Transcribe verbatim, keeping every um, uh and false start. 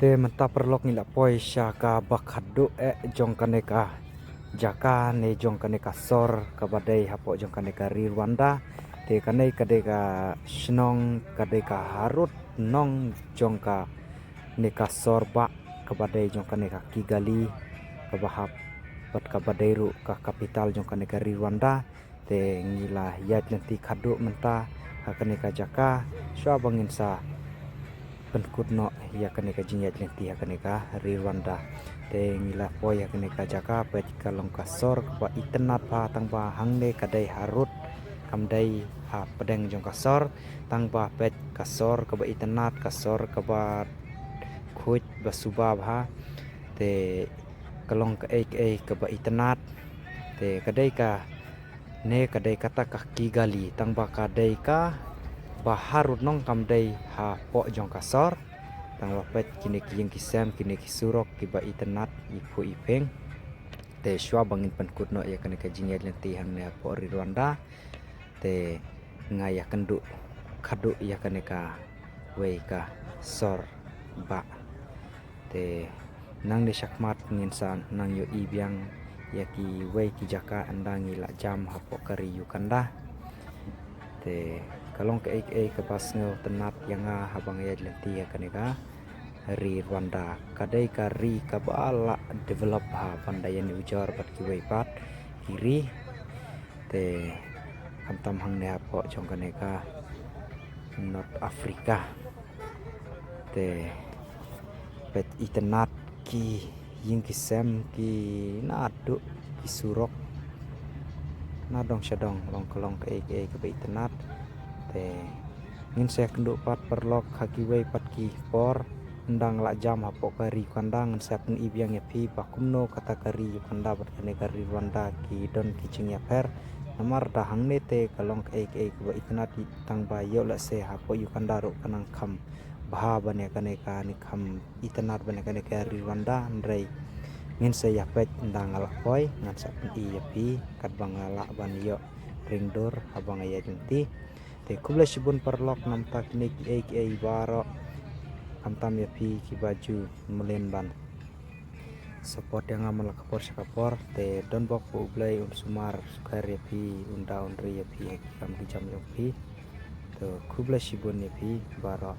Te mynta paralok ngi la poi sha kaba khatduh eh jong kane ka jaka ne jong kane ka sor kaba dei hapoh jong kane ka ri Rwanda. Te kane ka dei ka shnong ka dei ka harud nong jong kane ka sor bah kaba dei jong kane ka Kigali kaba hap bad kaba dei ruh ka capital jong kane ka ri Rwanda. Te ngi la ïaid lynti khatduh mynta ha kane ka jaka shuwa ba ngin sa pynkut noh ïa kane ka jingïaid lynti ha kane ka ri Rwanda. Te ngi la poi ha kane ka jaka, peit ka long ka sor kaba itynnad bha, tang ba hangne ka dei harud, kam dei ha pdeng jong ka sor, tang ba peit ka sor kaba itynnad, ka sor kaba khuid ba suba bha. Te ka long kaei kaei kaba itynnad. Te ka dei ka ne ka dei kata ka Kigali, tang ba ka dei kaba harud nong, kam dei hapoh jong ka sor. Tang ba peit kine ki ïing ki sem, kine ki surok kiba itynnad iphuh iphieng. Te shuwa ba ngin pynkut noh ïa kane ka jingïaid lynti hangne hapoh ri Rwanda, te nga ïakynduh khatduh ïa kane kawei ka sor bah. Te nangne shakhmat ngin sa nang ïohi biang ïa kiwei ki jaka ynda ngi la jam hapoh ka ri Uganda. Te ka long kaei kaei kaba sngewtynnad ïa nga haba nga ïaid lynti ha kane ka ri Rwanda. Ka dei ka ri kaba la develop bha ban da ïanujor bad kiwei pat ki ri. Te khamtam hangne hapoh jong kane ka North Africa. Te peit itynnad ki ïing ki sem, ki naduh ki surok, na dong sha dong, long ka long kaei kaei kaba itynnad. Te ngin sa ïakynduh pat paralok ha kiwei pat ki por ynda nga la jam hapoh ka ri Uganda, ngan sa pyni biang ïa phi ba kumno kata ka ri Uganda bad kane ka ri Rwanda ki don ki jingïapher. Namar da hangne te ka long kaei kaei kaba itynnad, tang ba ïoh lehse hapoh Uganda ruh ka nang kham bha ban ïa kane ka, ne kham itynnad ban ïa kane ka ri Rwanda. Hynrei ngin sa ïa peit ynda nga la poi, ngan sa pyni ïa phi katba nga lah ban ïoh ring dur haba nga ïaid lynti. Te khublei shibun paralok namar kine kiei kiei baroh, khamtam ïa phi kiba ju mlien ban support ïa nga man la ka por sha ka por. Te don bok ba U Blei un sumar sukher ïa phi, un da un ri ïa phi ha ki kam ki jam jong phi. To khublei shibun ïa phi baroh.